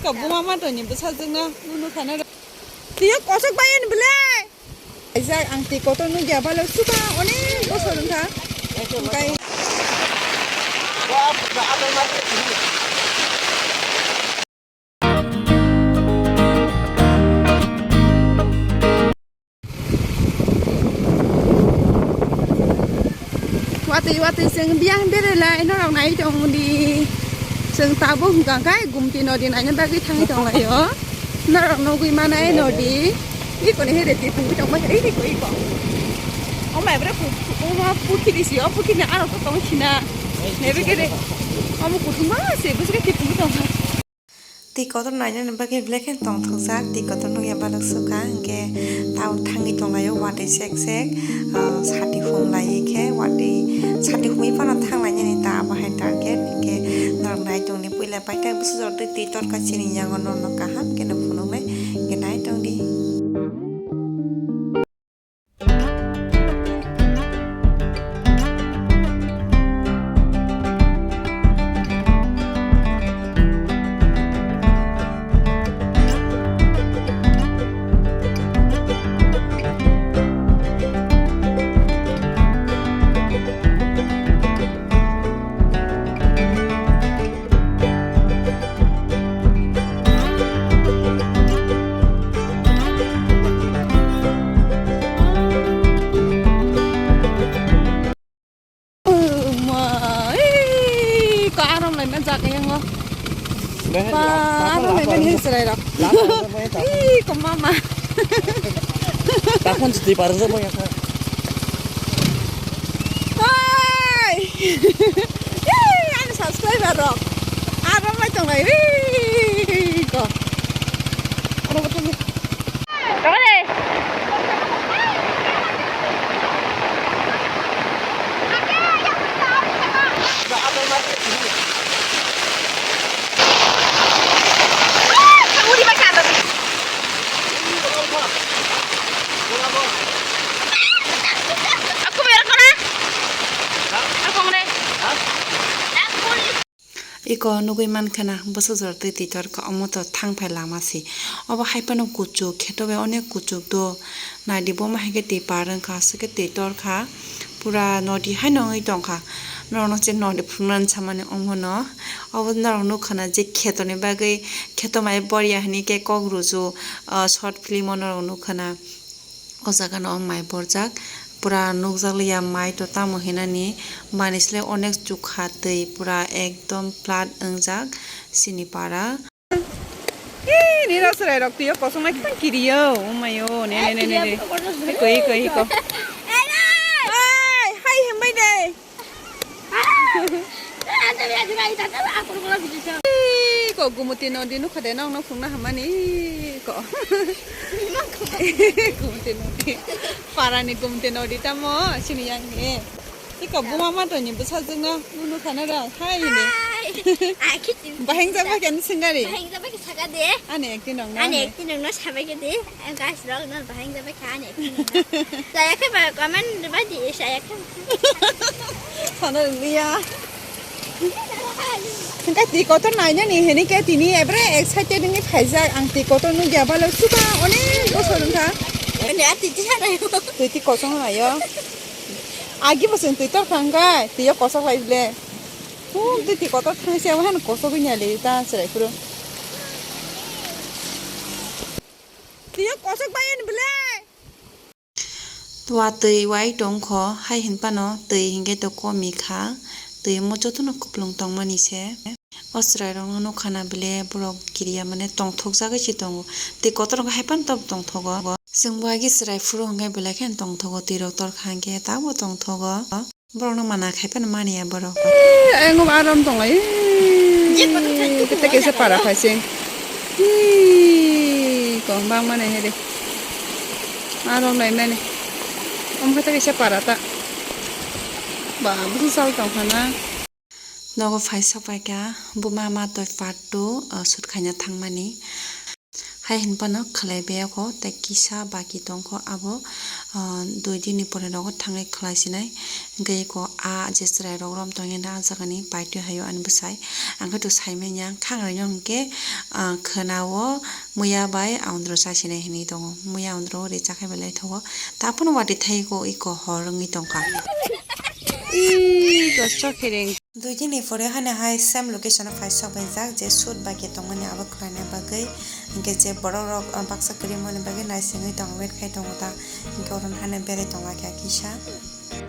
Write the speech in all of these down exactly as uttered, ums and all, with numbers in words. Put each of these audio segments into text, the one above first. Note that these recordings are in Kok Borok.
Ka buma ma toni bwsajwkno nunu khana. Tiyo kosok bai ani bwle. Kaijak ang twi kotor nukya balo suka onek bosor wngkha. Tei Watwi watwi chwng biyang berelai norok nai tongdi. Chwng tabuk hwnkha khe Gumti nodi naina bagwi thangwi tonglaio. Norok nugwi manai nodi. Iko ni hede twi phungwi tongma hai iko iko. O mai bwrwi phu-, phu-, o pukhiri si, o pukhiri ni aro to tong sina. Nebe kede. Omo kuthuma se bwswk twi phungwi tongma. Twi kotor nainani bagwi belai kheno tongthokjak, twi kotor nukya balok sukha, hinkhe tabuk thangwi tonglaio watwi sek sek, ah, sati humlaiwi khe watwi sati humwi phano thanglainani ta abo hai target, hinkhe norok nai tongdi puila paithak bwsajwk twi twi torkha chini yango norokno kaham kheno phunuknai, hinkhe nai tongdi. Ma, ih, ko aram lai man jaga yang lo. Ba, aram lai man hin serai rok. Ih, ko mama. Takon siti parang sa mo ya. Hai. Ih, ani subscriber rok. Aram lai tong lai. Ih, ko. Aram lai tong lai. Iko nugwi mankha na bwsajwk twi twi torkha, omo to thang phai lama se. Obo hai phano kuchuk, kheto bai onek kuchuk do. Naidi bomo hai khe twi par wngkha, aswk khe twi torkha. Pura nodi haino wngwi tongkha. Norokno je nodi phunuknani samani omono. Obo norok nukha na je kheto ni bagwi, kheto mai boriya hinwi khe kok ruju, ah, short film o norok nukha na. O jaga no mai borjak, pura nukjakliya mai to tamo hinani, mani se onek chukha twi pura ekdom plat wngjak chini para. Ee, nini chwrai rok twi o kosong nai khe tang kiri o, o mai o, ne, ne, ne, ne, ne. Hiko, hiko, hiko. Ai, hai himbai de. Iko Gumti nodi nukha de, nokno phunukna hammani iko. Gumti nodi. Parani Gumti nodi tamo, sini yang he. Iko buma ma toni bwsajwkno nukha na da, hai hini. Baheng jaba khe sengari. Baheng jaba khe saka de. Ani ekti nokno. Ani ekti nokno sabai khe de. Guys, vlog no bahai wngjabai kha ani. Chaya khe ba comment bai di, chaya khe. Sana liya. Hingke twi kotor nainani hini khe tini ebre excited wngwi phaijak. Ang twi kotor nukya balo suka onek bosor wngkha. Ani ati tisa nayo. Twi twi kosong nayo. Agi bo chwng twi tor kha hingkhe twi o kosok lai le. Hum twi twi kotor thangse abo hano kosogwi nali ta chwrai phuru. Twi o kosok bai ani bwle. Watwi wai tongkho, hai hinphano twi hinkhe to komi kha, twi omo jotono kupulung tongmani se. O chwrairokno nukha na bile borok kiriya mane tongthokjagwi se tongo, twi kotor wngkha haiphano tobo tongthogo. Chwngbo agi chwrai phuru hwnkhe belai kheno tongthogo, twirok torkha hinkhe tabo tongthogo. Borokno mana khai phano maniya borok. Ayang o aram tonglai. Kete kaisa para phaising. Hi, kong bang mane hede. Aram lai mane. Om kete kaisa para ta. Ba, busu sal tongkhana. Nogo phai sokpaikha, buma ma toi part two, uh, shoot khaina thangmani. Hai hinphano khlai biyakho tei kisa baki tongkho abo, ah, dui din ni pore rogo thangwi khlai sinai. Hwnkhe eko a je chwrai rok rom tongya na ah jagani paitwi haio ani bwsai. Ang khe to saimanya khangrino hwnkhe, ah, khwnao muya bai aundro chasinai hinwi tongo. Muya aundro ri chakhai belai thogo. Taphano watwi thaiko eko hor wngwi tongkha. Ii, kosto khereng. Dui din ni pore haino hai same location o phai sok bai jak je shoot bai khe tongmani abo khlaina bagwi. Hwnkhe je borok rok, ah, baksa kwrwi mani bagwi naisingwi tongo, wait khai tongo ta. Hwnkhe oro haino berai tongla khe kisa.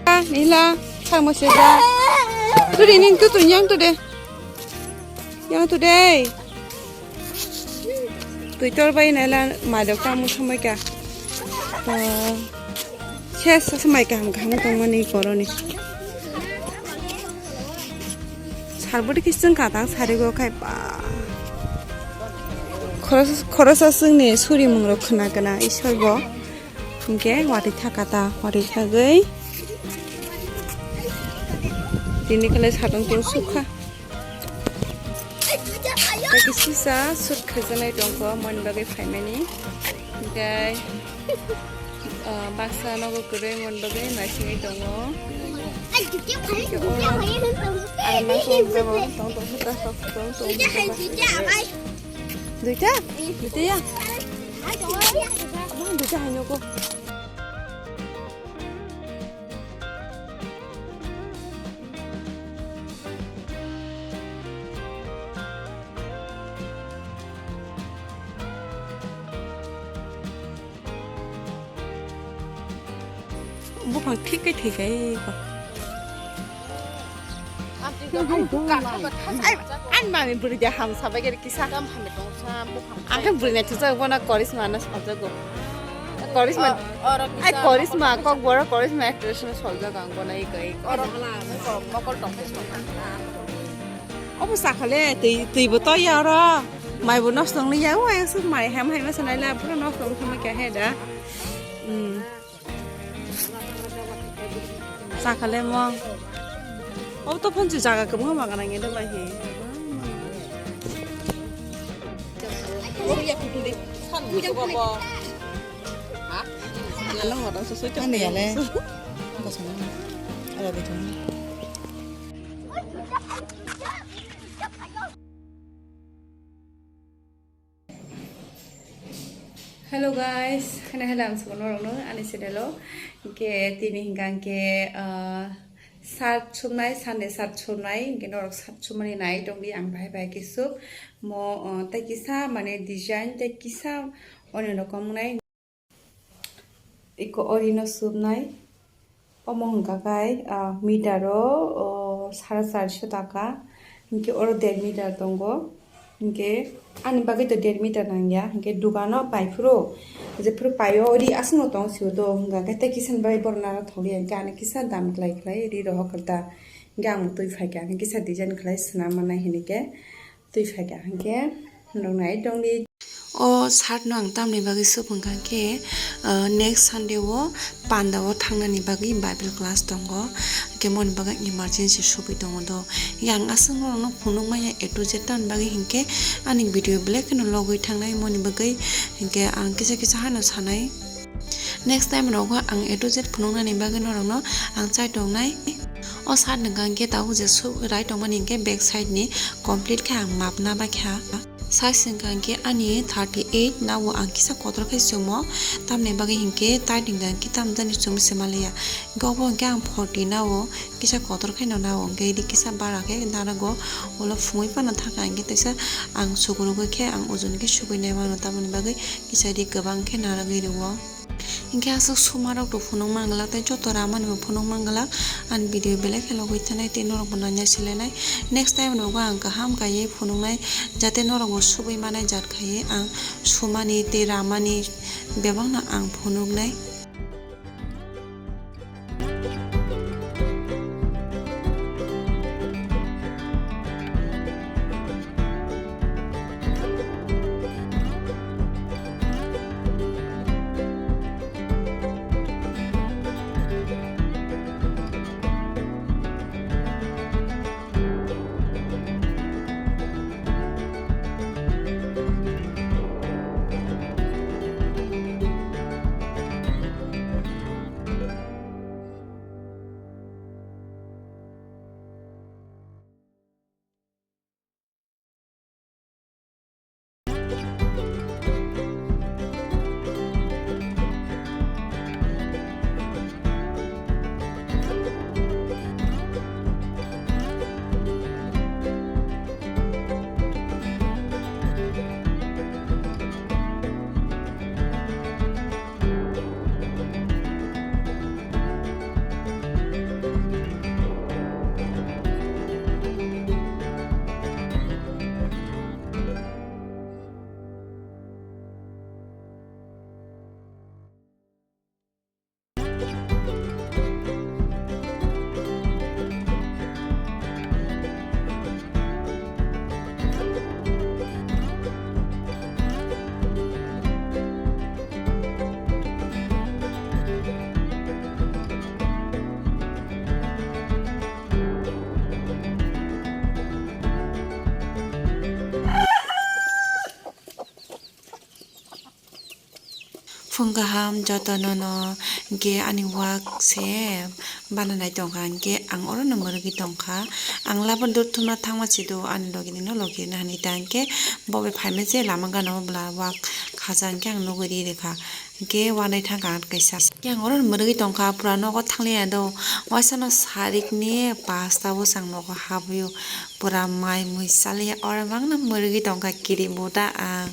Ah, nila, thangma se ja. Turi nin tu tu nyang tu de. Nyang tu de. Twitter bai naila maidok ta muthamai ka. Ah, ses ses mai kaham kaham tongmani koroni. Sarbodi kisung katang sarigo khai ba. Khoros khorosa sungni suri mungrok khna kana isor bo. Hwnkhe watwi thaka ta, watwi thagwi tini khlai satong tong sukha. Tei kisa shoot khaijaknai tongkho, moni bagwi phaimani. Hwnkhe, ah, baksa nogo kwrwi moni bagwi naisingwi tongo. Ang baksa nogo tong tong sukha, tong tong sukha. Duita? Duita ya? Duita hai nogo. Buphang thik khe thik khe eko. Ai, ani mami bwrwi de ham sabai khe kisa. Ang khe bwrwi naithok jak bono Karisma no saljago. Karisma, ai, Karisma, Kokborok Karisma actress no saljago ang bono eko, eko. Obo sakhale twi, twi bo toya oro. Mai bo nosto wng ya, o ayang suk mai hem hai ma sanai la, pura nosto wng thangma kya he da. Hmm. Sakale mo. O to phone chu jaga kwbangma gana nge de bai he. Ano wada so so. Ano ya le. Ano di thum. Hello guys, khana hello ang subo norokno ani channel o. Hwnkhe tini hwnkha hwnkhe, ah, shirt sumnai, Sunday shirt sumnai, hwnkhe norok shirt sumani nai tongdi ang bahai bahai khe suk. Mo, ah, tei kisa mane design tei kisa onyo rokom wngnai. Eko orino subnai. Omo hwnkha khe, ah, meter o, o, sara charso taka. Hinkhe oro der meter tongo. Hinkhe ani bagwi to der meter nangya. Hinkhe dukano paiphuru, jephuru paio ori aswkno tong sio do. Hwnkha khe tei kisan bai borok naro thokliya. Hinkhe ani kisa dam khlai khlai ri rohor kwtal. Hinkhe ang twi phaikha. Hinkhe kisa design khlai swnam manai hinkhe. Twi phaikha hinkhe norok nai tongdi. O shirt no ang tamni bagwi sub wngkha khe, ah, next Sunday o panda o thangnani bagwi Bible class tongo. Hinkhe moni bagwi emergency subui tongo do. Hinkhe ang aswk norokno phunuk manya A to Z tamni bagwi hinkhe ani video belai kheno logwi thangnai moni bagwi hinkhe ang kisa kisa hano sanai. Next time rogo ang A to Z phunuknani bagwi norokno ang chai tongnai. O shirt ni hwnkha hwnkhe tabuk je su-, rai tongmani hinkhe back side ni complete khe ang map na bai kha. Size hwnkha hwnkhe ani thirty eight nao ang kisa kotor khe chumo, tamni bagwi hinkhe tight hwnkha hwnkhe tam jani chumui se manliya. Hinkhe obo hinkhe ang forty nao kisa kotor khe no nao, hinkhe ri kisa bara khe narago ulo phungui phano thangkha hinkhe teisa ang sukurugwi khe ang ojon khe sugui nai mano, tamoni bagwi kisa ri kwbang khe naragwi rwo. Hinkhe aswk sumarok to phunuk manglak tei joto ramani bo phunuk manglak. Ani video belai khe logwi thanai tei norok bo nanya silainai. Next time rogo ang kaham kaiwi phunuknai, jate norok bo subui manai jat khaiwi ang sumani tei ramani bebakno ang phunuknai. Phung kaham jotono no, hwnkhe ani wak se bana nai tongkha, hwnkhe ang oro no mwrwgwi tongkha. Ang labo dur thumna thangma chido ani logi nino logi na hinwi ta, hwnkhe bo bai phaima je lama gana o bwla wak khaja, hwnkhe ang nugwi ri rikha, hwnkhe wanai thangkha kaisa. Hwnkhe ang oro no mwrwgwi tongkha, pura nogo thangliya do, waisa no sarikni pasta bwsang nogo habwi o, pura mai mui chaliya, oro mangno mwrwgwi tongkha kiri buda ang.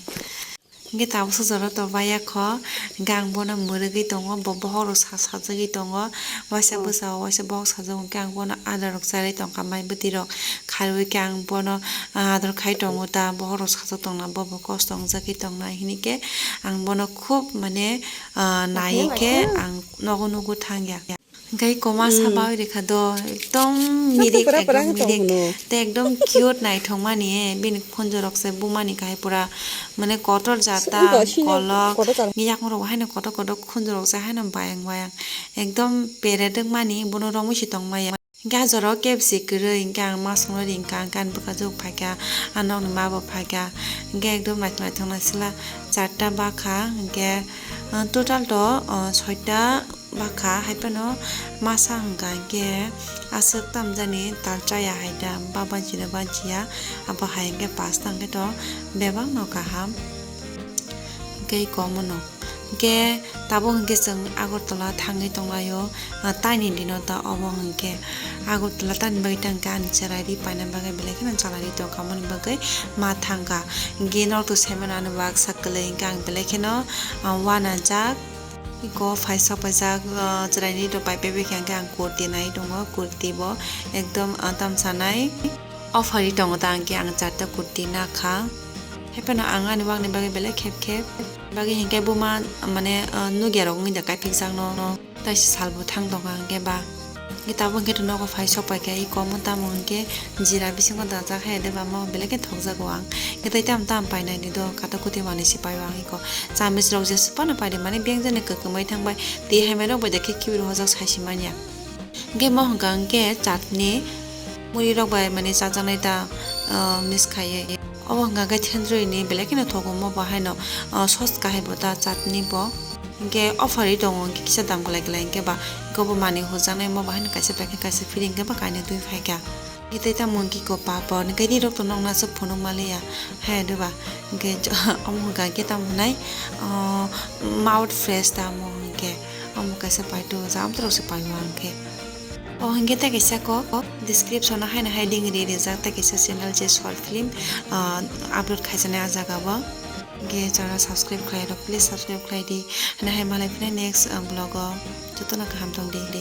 Hwnkhe tabuk sujaro to baya kho, hwnkhe ang bono mwrwgwi tongo, bo bokhorok sa sajagwi tongo, waisa bwsao waisa bokhok sajagwi, hwnkhe ang bono adar rok charwi tongkha, mai bwtwi rok kharwi khe ang bono adar khai tongo ta, bokhorok sajak tongna, bobo kosto wngjagwi tongna hinwi khe ang bono khub mane nai khe ang nogo nugo thangya. Hwnkhe iko masa bagwi rikha do, ekdom mirik, ekdom mirik. Tei ekdom cute naithokmani, bini khunjurok se bumani kahai pura, mane kotor jata, kolok, yakung rok haino kotor kotor khunjurok se haino bayang bayang, ekdom peredwkmani, bono romwi se tongmaya. Hwnkhe ah jorao K F C kwrwi, hwnkhe ang ma songno ringkha, hwnkhe ani bwkha jok phaikha, ah nokni ma bo phaikha, hwnkhe ekdom naithok naithok naisila charta bakha, hwnkhe total to soita. Bakha hai phano masa hwnkha hwnkhe aswk tamjani tal chaya hai da, ba banchino banchiya, abo hai hwnkhe pasta hwnkhe to bebak no kaham hwnkhe iko omono. Hwnkhe tabuk hwnkhe chwng Agartala thangwi tonglaio, taini dino ta obo hwnkhe Agartala tamni bagwi ta hwnkhe ani chwrai ri paina bagwi belai kheno chalai ri tongkha, aboni bagwi ma thangkha. Hwnkhe norok to saimano ani baksa kwlwi hwnkhe ang belai kheno wanajak. Iko phaisa paijak, ah, chwraini rok pai pai bai khe ang kurti nai tongo, kurti bo ekdom, ah, tamsa nai. Offer ri tongo ta hwnkhe ang charta kurti nakha. Haiphano ang ani bagwi belai khep khep. Bagwi hinkhe buma mane, ah, nukya rok wngwi da kaiphikjak no, no. Taisa salbo thang tongkha hwnkhe ba. Hwnkhe tabuk hwnkhe nogo phai sok paikha, iko omo tamo hwnkhe jira bisingo dajak hai de ba, omo belai khe thokjago ang. Hwnkhe tei tamo tamo painai ni do, katok kuti manwi se paio ang iko. Chamis rok jeswk phano paidi mani beng jani kwkwmai thangbai, twi hai mai rok bai da khe kibir hojak sai se manya. Hwnkhe mo hwnkha hwnkhe chutney, muri rok bai mani chajaknai ta, ah, miss khaiwi. Obo hwnkha hwnkhe thendroi ni belai kheno thogo, omo bo haino, ah, sos kahai bo ta chutney bo. Hwnkhe offer ri tongo, hwnkhe kisa dam kwlai kwlai hwnkhe ba, hwnkhe obo manwi hurjaknai, omo bo haino kaisa paikha kaisa free hwnkhe ba kainwi twi phaikha. Hwnkhe tei tamo hwnkhe iko papor, hwnkhe nini rok to nokna aswk phunuk maliya, hai de ba, hwnkhe omo hwnkha hwnkhe tamo hwnai, ah, mouth fresh ta omo hwnkhe, omo kaisa paito, jam torok se paio hwnkhe. O hwnkhe tei kaisa kok description o haino hai link ri rijak, tei kaisa channel je short film, ah, upload khaijaknai ah jaga o. Hwnkhe channel subscribe khlai rok, please subscribe khlai di. Haino hai malai phino next, ah, vlog o. Jotono kaham tong di.